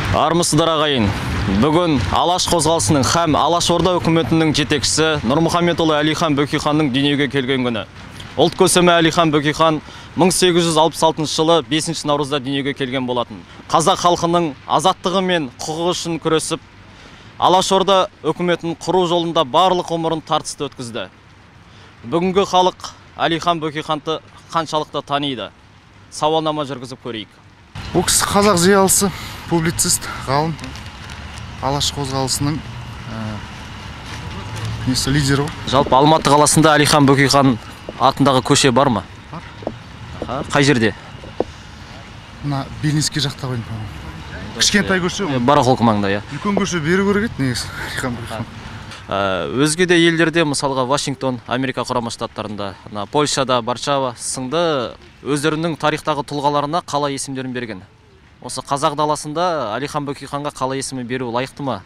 Армысыздар, ағайын. Бүгін Алаш қозғалысының һәм Алаш Орда үкіметінің жетекшісі Нұрмұхамедұлы Әлихан Бөкейханның дүниеге келген күні. Ұлт көсемі Әлихан Бөкейхан 1866 жылы 5 наурызда дүниеге келген болатын. Қазақ халқының азаттығы мен құқығы үшін күресіп, Алаш Орда үкіметін құру жолында барлық ғұмырын тартысты өткізді. Бүгінгі халық Әлихан Бөкейханды қаншалықты таниды? Сауалнама жүргізіп көрейік. Бұл кісі қазақ зиялысы, публицист, ғалым, Алаш қозғалысының несі, лидері ғой. Жалпы Алматы қаласында Әлихан Бөкейхан атындағы көше бар ма? Бар. Қай жерде? Мына Белинский жақта ғой, по-моему. Кішкентай көше ғой. Барахолка маңында, иә. Үлкен көше бері көрек еді негізі, Әлихан Бөкейхан. Өзге де елдерде, мысалға Вашингтон, Америка Құрама Штаттарында, мына Польшада, Варшава сынды өздерінің тарихтағы тұлғаларына қала есімдерін берген. Осы қазақ даласында Әлихан Бөкейханға қала есімі беру лайықты ма?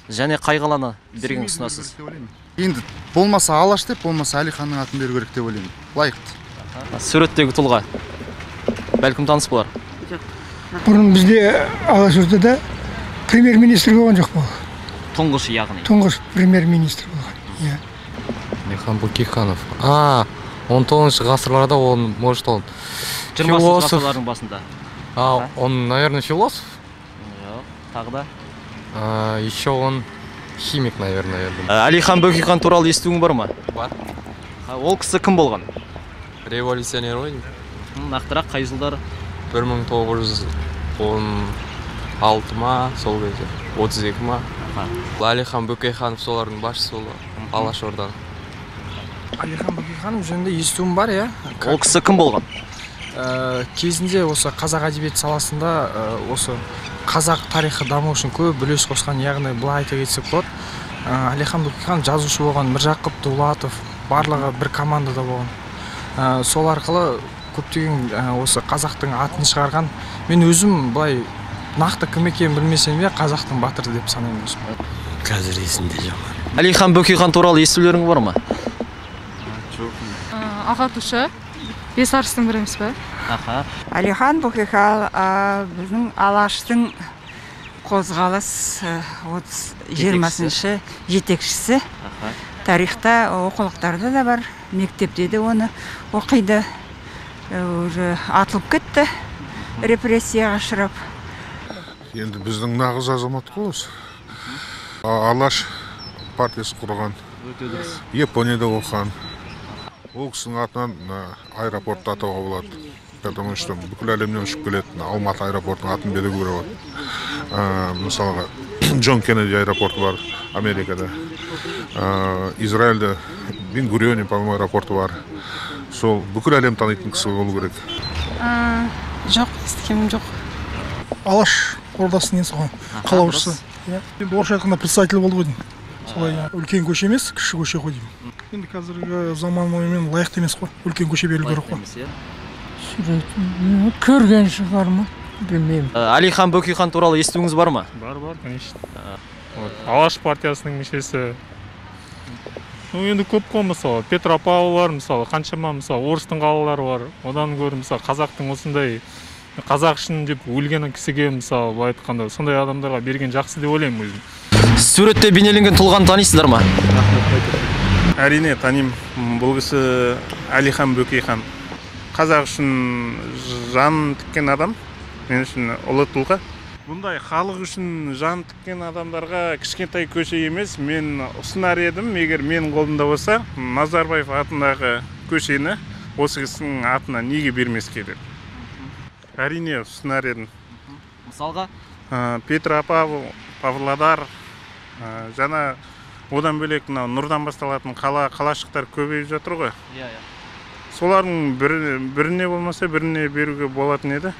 Және қай қаланы берген ұсынасыз? Енді болмаса Алаш деп, болмаса Әлиханның атын беру керек деп ойлаймын. Лайықты. Суреттегі тұлға бәлкім таныс болар. Жоқ. Бұрын бізде Алаш Ордада премьер-министр болған жоқ па? Тұңғыш, яғни. Тұңғыш премьер-министр болған. Иә. Әлихан Бөкейханов. 19 ғасырларда он, может, он 20 ғасырлардың басында. Он, наверное, философ? Жоқ, тағы да. Еще он химик, наверное, я думаю. Әлихан Бөкейхан туралы естуің бар ма? Бар. Ол кісі кім болған? Революционер ғой. Нақтырақ қай жылдары? 1916 ма, сол кезде, 32 ма. Әлихан Бөкейханов солардың басшысы болды, Алаш Орданың. Әлихан Бөкейханов жөнінде естуім бар, иә. Ол кісі кім болған? Кезінде осы қазақ әдебиеті саласында осы қазақ тарихы даму үшін көп үлес қосқан, яғни былай айта кетсек болады. Әлихан Бөкейхан жазушы болған, Міржақып Дулатов, барлығы бір командада болған. Сол арқылы көптеген осы қазақтың атын шығарған. Мен өзім былай нақты кім екенін білмесем де, қазақтың батыры деп санаймын өзім. Қазір есімде жоқ. Әлихан Бөкейхан туралы естулерің бар ма? Жоқ. Ағартушы, бес арыстың бірі емес пе? Аха. Әлихан Бөкейхан біздің Алаштың қозғалыс 20-шы жетекшісі. Тарихта оқулықтарда да бар, мектепте де оны оқиды. Уже атылып кетті, репрессияға ұшырап. Енді біздің нағыз азамат қой осы. Алаш партиясы құрған, Японияда оқыған. Ол кісінің атынан аэропортты атауға болады. Потому что бүкіл әлемнен ұшып келеді, Алматы аэропортының атын беруге болады. Мысалға, Джон Кеннеди аэропорты бар Америкада. Израильде Бен-Гурионе, по-моему, аэропорты бар. Сол бүкіл әлем танитын кісі болу керек. Жоқ, естігенім жоқ. Алаш ордасының несі ғой, қалаушысы. Енді орысша айтқанда председатель болды ғой деймін. Солай, үлкен көше емес, кіші көше ғой деймін. Енді қазіргі заманауимен лайықты емес қой, үлкен көше берілу керек қой. Суретін көрген шығар ма, білмеймін. Әлихан Бөкейхан туралы естуіңіз бар ма? Бар, бар, конечно. Алаш партиясының мүшесі. Енді көп қой, мысалы, Петропавл бар, мысалы, қаншама, мысалы, орыстың қалалары бар. Одан гөрі, мысалы, қазақтың осындай қазақ үшін деп өлген кісіге, мысалы, былай айтқанда, сондай адамдарға берген жақсы деп ойлаймын өзім. Суретте бейнеленген тұлғаны танисыздар ма? Әрине, танимын. Бұл кісі Әлихан Бөкейхан. Қазақ үшін жан тіккен адам, мен үшін ұлы тұлға. Бұндай халық үшін жан тіккен адамдарға кішкентай көше емес, мен ұсынар едім, егер менің қолымда болса, Назарбаев атындағы көшені осы кісінің атына неге бермеске деп. Әрине, ұсынар едім. Мысалға? Петропавл, Павлодар, жаңа одан бөлек мынау Нұрдан басталатын қала, қалашықтар көбейіп жатыр ғой. Иә, иә. Солардың біріне болмаса, біріне беруге болатын еді.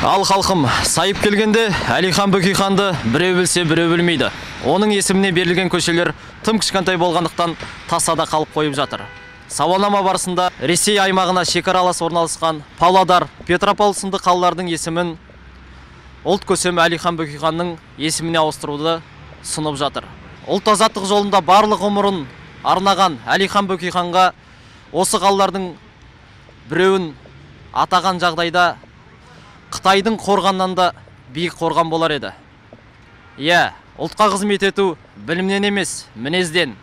Ал халқым, сайып келгенде Әлихан Бөкейханды біреу білсе, біреу білмейді. Оның есіміне берілген көшелер тым кішкентай болғандықтан тасада қалып қойып жатыр. Сауалнама барысында Ресей аймағына шекаралас орналасқан Павлодар, Петропавл сынды қалалардың есімін ұлт көсемі Әлихан Бөкейханның есіміне ауыстыруды ұсынып жатыр. Ұлт азаттық жолында барлық ғұмырын арнаған Әлихан Бөкейханға осы қалалардың біреуін атаған жағдайда Қытайдың қорғанынан да биік қорған болар еді. Иә, ұлтқа қызмет ету білімнен емес, мінезден.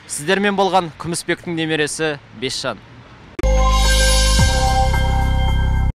Сіздермен болған Күмісбектің немересі Бесжан.